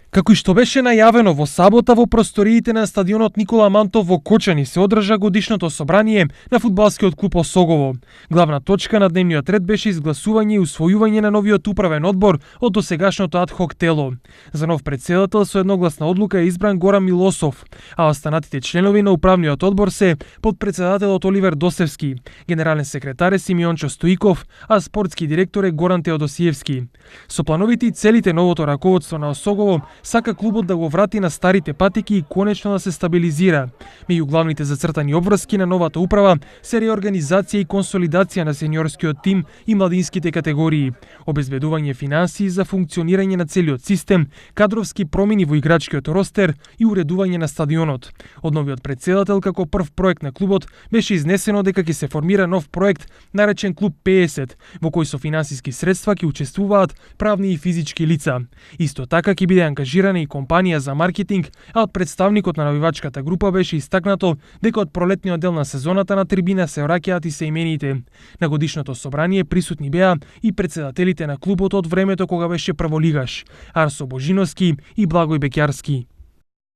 Како и што беше најавено во сабота во просториите на стадионот Никола Мантов во Кочани се одржа годишното собрание на фудбалскиот клуб Осогово. Главна точка на дневниот ред беше изгласување и усвојување на новиот управен одбор од досегашното адхок тело. За нов претседател со едногласна одлука е избран Горан Милосов, а останатите членови на управниот одбор се подпредседателот Оливер Досевски, генерален секретар е Симеончо Стоиков, а спортски директор е Горан Теодосиевски. Со плановите и целите новото раководство на Осогово сака клубот да го врати на старите патеки и конечно да се стабилизира. Меѓу главните зацртани обврски на новата управа се реорганизација и консолидација на сениорскиот тим и младинските категории, обезбедување финансии за функционирање на целиот систем, кадровски промени во играчкиот ростер и уредување на стадионот. Од новиот претседател како прв проект на клубот беше изнесено дека ќе се формира нов проект наречен Клуб 50, во кој со финансиски средства ќе учествуваат правни и физички лица. Исто така ќе биде ангажирана и компанија за маркетинг, а од представникот на навивачката група беше истакнато дека од пролетниот дел на сезоната на трибина се враќаат и сеимените. На годишното собрание присутни беа и претседателите на клубот од времето кога беше прволигаш, Арсо Божиновски и Благој Беќарски.